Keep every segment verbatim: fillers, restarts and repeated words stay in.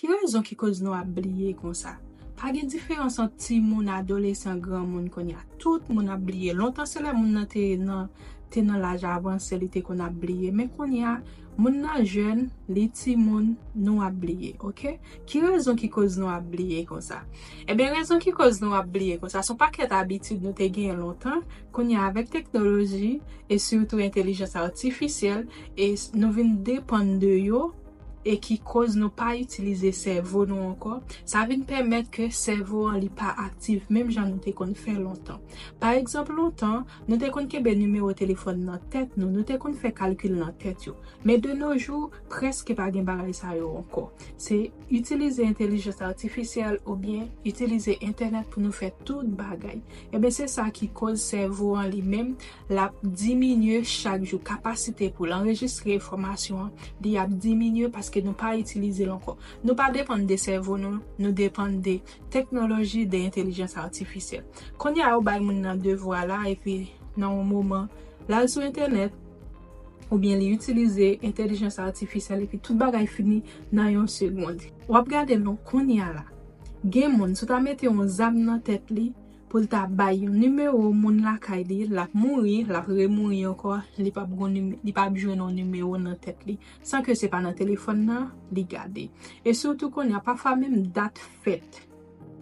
Ki rezon ki koz nou ap bliye konsa? Pa gen diferans ant timoun, adolesan, granmoun kounye a. Tout moun ap bliye. Lontan se lè moun nan te nan te nan laj avanse li te konn ap bliye. Men kounye a, moun nan jèn, li timoun, nou ap bliye, oke? Ki rezon ki koz nou ap bliye konsa? Ebyen, rezon ki koz nou ap bliye konsa, se yon pakèt abitid nou te genyen lontan. Kounye a, avèk teknoloji, e sitou entèlijans atifisyèl, e s- nou vin depann de yo, e ki koz nou pa itilize sèvo nou ankò, sa vin pèmèt ke sèvo an li pa aktif menm jan nou te konn fè lontan. Pa egzanp, lontan, nou te konn kenbe nimewo telefòn nan tèt nou, nou te konn fè kalkil nan tèt yo. Men de nos jours, prèske pa gen bagay sa yo ankò. Se itilize entèlijans atifisyèl oubyen itilize entènèt pou nou fè tout bagay. Ebyen, se sa ki koz sèvo an li menm l ap diminye chak jou. Kapasite pou l anrejistre enfòmasyon an, li ap diminye paske nou pa itilize l ankò. Nou pa depann de sèvo nou, nou depann de teknoloji, de entèlijans atifisyèl. Kounye a, ou bay moun nan devwa la, epi nan yon moman, l al sou entènèt, oubyen li itilize entèlijans atifisyèl, epi tout bagay fini nan yon segond. W ap gade non kounye a la. Gen moun, si w ta mete yon zam nan tèt li, pou l ta bay yon nimewo moun lakay li, l ap mouri, l ap remouri ankò, li p ap gon nime- li p ap jwenn yon nimewo nan tèt li, san ke se pa nan telefòn nan li gade. E sitou kounye a, pafwa menm dat fèt.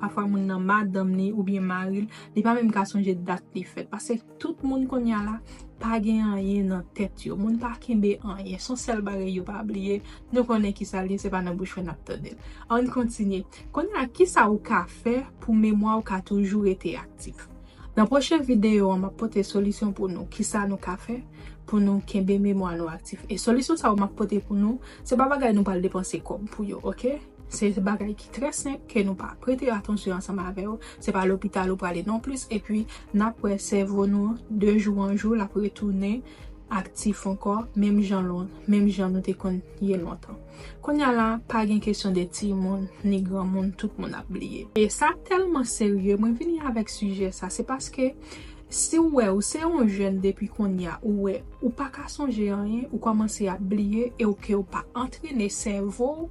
Pafwa moun nan madanm li oubyen mari l, li pa menm ka sonje dat li fèt. Paske tout moun kounye a la pa gen anyen nan tèt yo. Moun pa kenbe anyen. Se yon sèl bagay yo pa bliye. Nou konnen kisa l ye, se pa nan bouch mwen n ap tande l. Ann kontinye. Kounye a, kisa ou ka fè pou memwa ou ka toujou rete aktif? Nan pwochen videyo an, m ap pote solisyon pou nou. Kisa nou ka fè pou nou kenbe memwa nou aktif? E solisyon sa yo m ap pote pou nou, se pa bagay nou pral depanse kòb pou yo, oke? Se bagay ki trè senp, ke nou pa prete atansyon ansanm avè yo. Se pa lopital ou prale non plis. Epi, n ap wè sèvo nou, de jou an jou, l ap retounen aktif ankò, menm jan lon- menm jan nou te konn ye lontan. Kounye a la, pa gen kesyon de timoun, ni granmoun, tout moun ap bliye. E sa tèlman serye, mwen vini avèk sijè sa, se paske si w wè ou se yon jèn depi kounye a, ou wè ou pa ka sonje anyen, ou kòmanse ap bliye e ou ke ou pa antrene sèvo w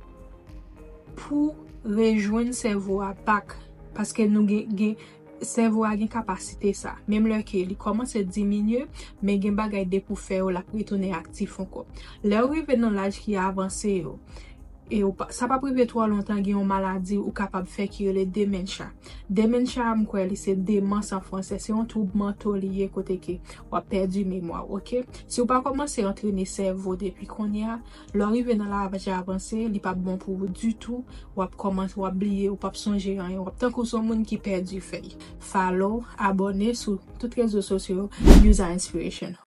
pou rejwenn sèvo a back, paske nou gen, gen, sèvo a gen kapasite sa. Menm lè ke li kòmanse diminye, men gen bagay depi w fè yo, l ap retounen aktif ankò. Lè w rive nan laj ki avanse yo, e ou pa- sa p ap rive twò lontan, gen yon maladi ou kapab fè ki rele dementia. Dementia, m kwè li se demans an fransè, se yon twoub manto li ye kote ke w ap pèdi memwa w, oke? Si w pa kòmanse antrene sèvo depi kounye a, lè w rive nan laj avanse, li p ap bon pou ou ditou, w ap kòmanse, w ap bliye, ou p ap sonje anyen, w ap tankou se yon moun ki pèdi fèy. Follow, abòne sou tout rezo sosyo yo, User Inspiration.